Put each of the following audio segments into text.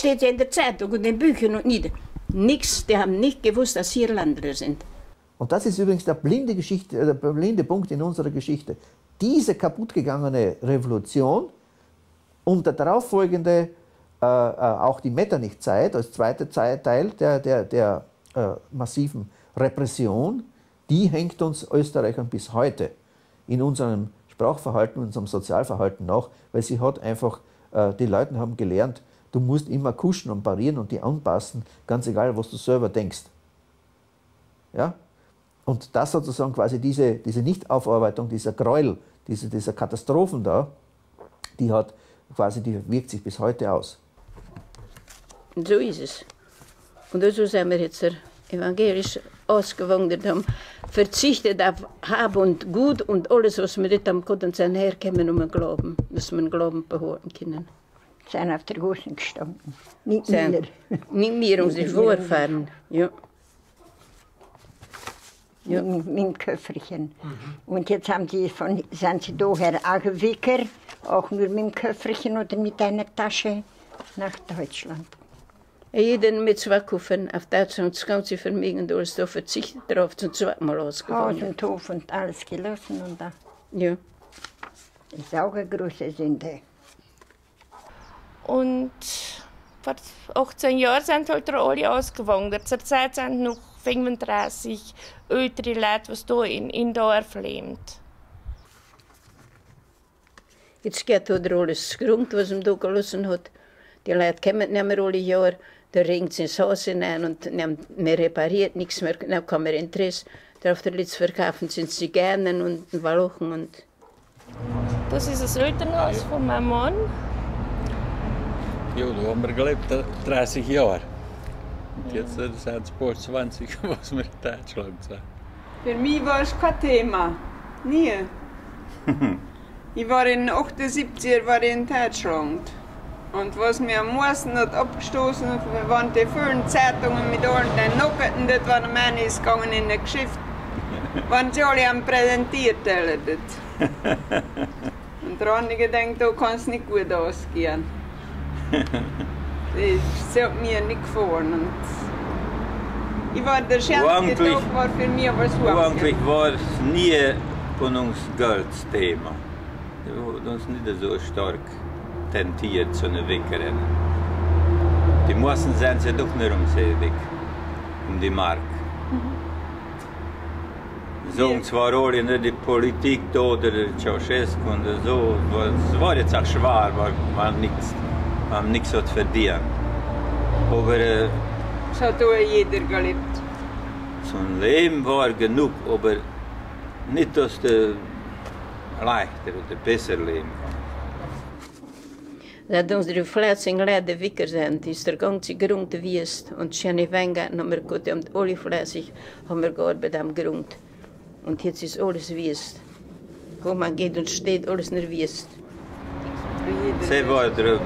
Steht ja in der Zeitung und in Büchern und nieder. Nix, die haben nicht gewusst, dass hier Ländler sind. Und das ist übrigens der blinde Geschichte, der blinde Punkt in unserer Geschichte. Diese kaputtgegangene Revolution und der darauffolgende, auch die Metternich-Zeit als zweiter Teil der massiven Repression, die hängt uns Österreichern bis heute in unserem Sprachverhalten, in unserem Sozialverhalten nach, weil sie hat einfach, die Leute haben gelernt, du musst immer kuschen und parieren und die anpassen, ganz egal, was du selber denkst. Ja? Und das sozusagen quasi diese Nichtaufarbeitung dieser Gräuel, dieser Katastrophen da, die hat quasi, die wirkt sich bis heute aus. Und so ist es. Und so sind wir jetzt evangelisch ausgewandert, haben verzichtet auf Hab und Gut und alles, was wir nicht haben konnten, und sind hergekommen, um einen Glauben, dass wir einen Glauben behalten können. Sind auf der Gossen gestanden. Nicht Sind wir. Nicht wir, unsere Vorfahren. Ja. Ja. Mit dem Köfferchen. Und jetzt haben die von, sind sie daher auch Wicker, auch nur mit dem Köfferchen oder mit einer Tasche nach Deutschland. Jeder mit zwei Koffern auf Deutschland, das ganze Vermögen und alles da verzichtet drauf, zum zweiten Mal Haus ausgewandert. und Hof und alles gelassen. Und da. Ja. Das ist auch eine große Sünde. Und vor 18 Jahren sind halt alle ausgewandert. Zurzeit sind noch 35 ältere Leute, die hier in Dorf leben. Jetzt geht halt alles Grund, was ihm da gelassen hat. Die Leute kommen nicht mehr alle Jahre, da regnet es ins Haus hinein und man repariert nichts mehr, dann kann man Interesse. Darauf der Leute verkaufen sind sie gerne und Walochen. Und das ist das Elternhaus von meinem Mann. Ja, da haben wir gelebt, 30 Jahre. Und jetzt sind es bald 20, was wir in Deutschland sind. Für mich war es kein Thema. Nie. Ich war in 78 war ich in Deutschland. Und was mir am meisten hat abgestoßen, waren die vielen Zeitungen mit allen den Nockerten, dort waren meine ist gegangen in ein Geschäft. Waren sie alle am Präsentierteller dort. Und da habe ich gedacht, da kann es nicht gut ausgehen. Das hat mir nicht gefallen. Und ich war der schönste Tag war für mich, was war. Eigentlich war es nie von uns Geld Thema. Wir haben uns nicht so stark tentiert zu einer Wickerin. Die meisten sind sie doch nur um sie weg, um die Mark. Sagen zwar alle nicht die Politik da oder der Ceausescu und so, es war jetzt auch schwer, weil man nichts hat verdient. Aber es hat auch jeder gelebt. Zum Leben war genug, aber nicht, dass du leichter oder besser leben kannst. Seit unsere fleißigen Leute Wicker sind, ist der ganze Grund wüst. Und schöne Weingärten haben wir gehabt, und alle fleißig haben wir gearbeitet am Grund. Und jetzt ist alles wüst. Wo man geht und steht, alles nur wüst. Sie war der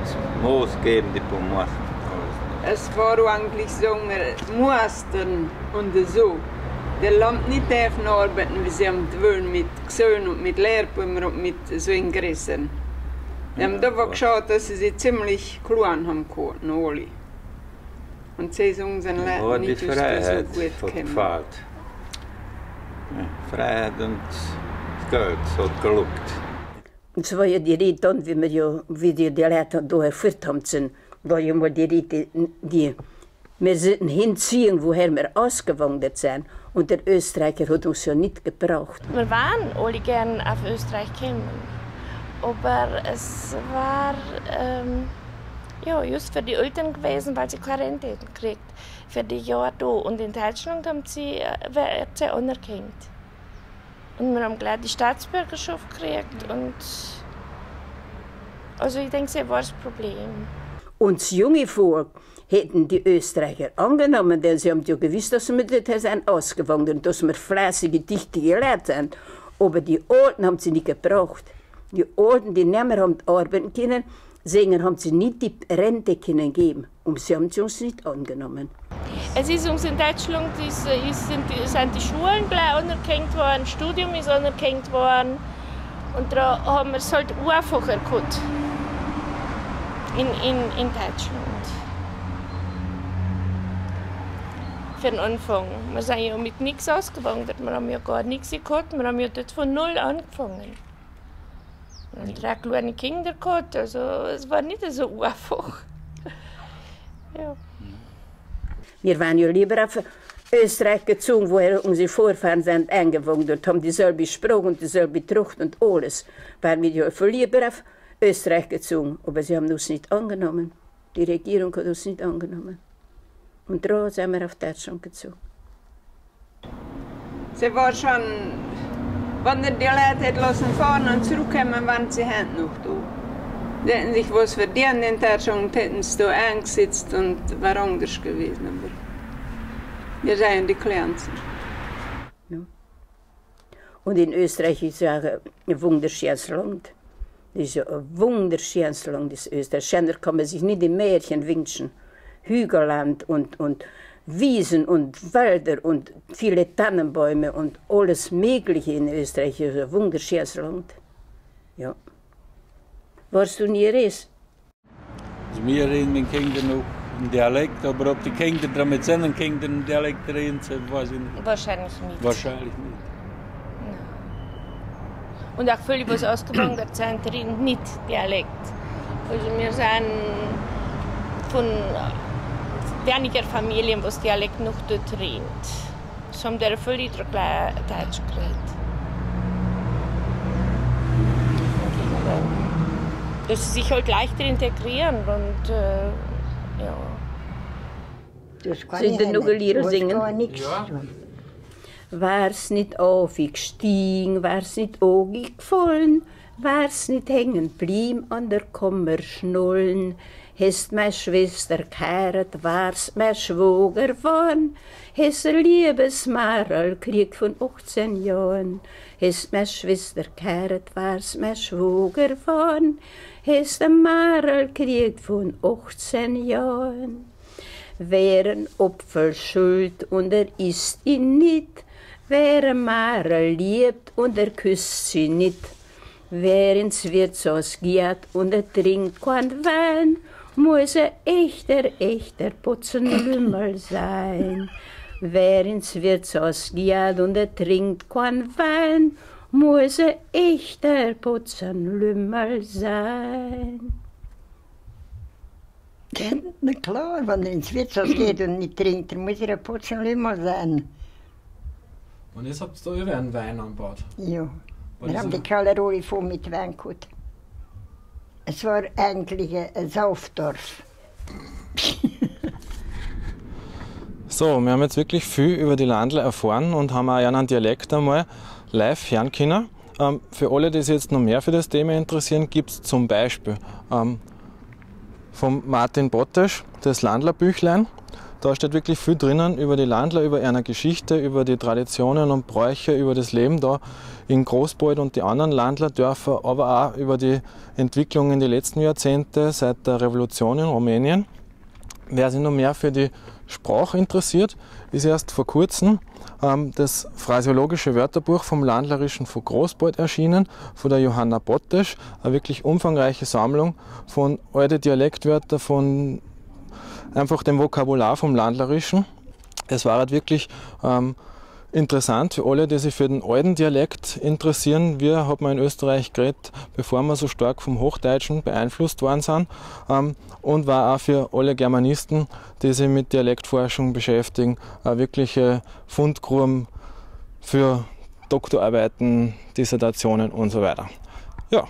maßgebende Punkt. Es war eigentlich so, wir mussten und so. Der Land nicht dürfen arbeiten, wie sie am wollen, mit Gesellen und mit Lehrbäumen und mit so Ingressen. Die haben da geschaut, dass sie sich ziemlich klein haben gehalten, alle. Und sie sind unseren Leuten nicht so gut gekommen. Freiheit und Geld hat geluckt. Und es war ja die Rede dann, wie wir ja, wie die Leute da erfüllt haben, sind, war ja mal die Rede, die wir sollten hinziehen, woher wir ausgewandert sind. Und der Österreicher hat uns ja nicht gebraucht. Wir waren alle gern auf Österreich gekommen. Aber es war ja, just für die Eltern gewesen, weil sie keine Rente gekriegt für die Jahre da. Und in Deutschland haben sie, wird sie anerkannt. Und wir haben gleich die Staatsbürgerschaft gekriegt. Und also ich denke, das war das Problem. Und das junge Volk hätten die Österreicher angenommen, denn sie haben ja gewusst, dass wir dort sind ausgewandert und dass wir fleißige, tüchtige Leute sind. Aber die Alten haben sie nicht gebraucht. Die Alten, die nicht mehr haben arbeiten können, singen, haben sie nicht die Rente können geben. Und sie haben sie uns nicht angenommen. Es ist uns in Deutschland sind die Schulen gleich anerkannt worden, das Studium ist anerkannt worden. Und da haben wir es halt einfacher gehabt in Deutschland. Für den Anfang. Wir sind ja mit nichts ausgewandert, wir haben ja gar nichts gehabt, wir haben ja dort von null angefangen. Wir haben 3 kleine Kinder gehabt, also es war nicht so einfach. Ja. Wir waren ja lieber auf Österreich gezogen, woher unsere Vorfahren sind eingewandert, haben dieselbe Sprache und dieselbe Tracht und alles. Waren wir ja viel lieber auf Österreich gezogen, aber sie haben uns nicht angenommen. Die Regierung hat uns nicht angenommen. Und da sind wir auf Deutschland gezogen. Sie war schon, wenn er die Leute hat lassen fahren und zurückkommen, waren sie heute noch da. Sie hätten sich was verdient in Deutschland und hätten sie da eingesetzt und wäre anders gewesen. Aber wir sind die Kleinsten. Ja. Und in Österreich ist ja ein wunderschönes Land. Das ist ja ein wunderschönes Land, das Österreich. Schöner kann man sich nicht im Märchen wünschen. Hügelland und Wiesen und Wälder und viele Tannenbäume und alles Mögliche in Österreich. Das ist ein wunderschönes Land. Ja. Warst du nie reis? Also wir reden mit Kindern noch einen Dialekt, aber ob die Kinder dran mit seinen Kindern einen Dialekt reden, weiß ich nicht. Wahrscheinlich nicht. Wahrscheinlich nicht. Nein. Und auch viele, die ausgewandert sind, reden nicht Dialekt. Also wir sind von weniger Familien, die Dialekt noch dort reden. Es haben der viele gleich Deutsch geredet. Dass sie sich halt leichter integrieren und ja. Sind denn noch Lieder singen? Ja. Wär's nicht aufgestiegen, wär's nicht gefallen, wär's nicht hängen blieb an der Kummerschnullen. Hest mei Schwester geheirat, wär's mei Schwager warn, hest ein liebes Marl kriegt von 18 Jahren. Hest mei Schwester geheirat, wär's mei Schwager warn, hest ein Marl kriegt von 18 Jahren. Wer ein Opfer schuld und er isst ihn nicht, wer ein Marl liebt und er küsst sie nicht. Wer ins Wirtshaus geht und er trinkt keinen Wein, muss ein echter Potzenlümmel sein. Wer ins Wirtshaus geht und er trinkt keinen Wein, muss ein echter Potzenlümmel sein. Na klar, wenn er ins Wirtshaus geht und nicht trinkt, dann muss er ein Potzenlümmel sein. Und jetzt habt ihr da über einen Wein angebaut? Ja. Wir haben die Kellerrohre voll mit Wein gehabt. Es war eigentlich ein Saufdorf. So, wir haben jetzt wirklich viel über die Landler erfahren und haben auch einen Dialekt einmal live hören können. Für alle, die sich jetzt noch mehr für das Thema interessieren, gibt es zum Beispiel vom Martin Bottesch das Landlerbüchlein. Da steht wirklich viel drinnen über die Landler, über ihre Geschichte, über die Traditionen und Bräuche, über das Leben da in Großpold und die anderen Landlerdörfer, aber auch über die Entwicklung in den letzten Jahrzehnten seit der Revolution in Rumänien. Wer sich noch mehr für die Sprache interessiert, ist erst vor kurzem das Phraseologische Wörterbuch vom Landlerischen von Großpold erschienen, von der Johanna Bottesch. Eine wirklich umfangreiche Sammlung von alten Dialektwörtern, von einfach dem Vokabular vom Landlerischen. Es war halt wirklich interessant für alle, die sich für den alten Dialekt interessieren. Wir haben in Österreich geredet, bevor wir so stark vom Hochdeutschen beeinflusst worden sind. Und war auch für alle Germanisten, die sich mit Dialektforschung beschäftigen, eine wirkliche Fundgrube für Doktorarbeiten, Dissertationen und so weiter. Ja.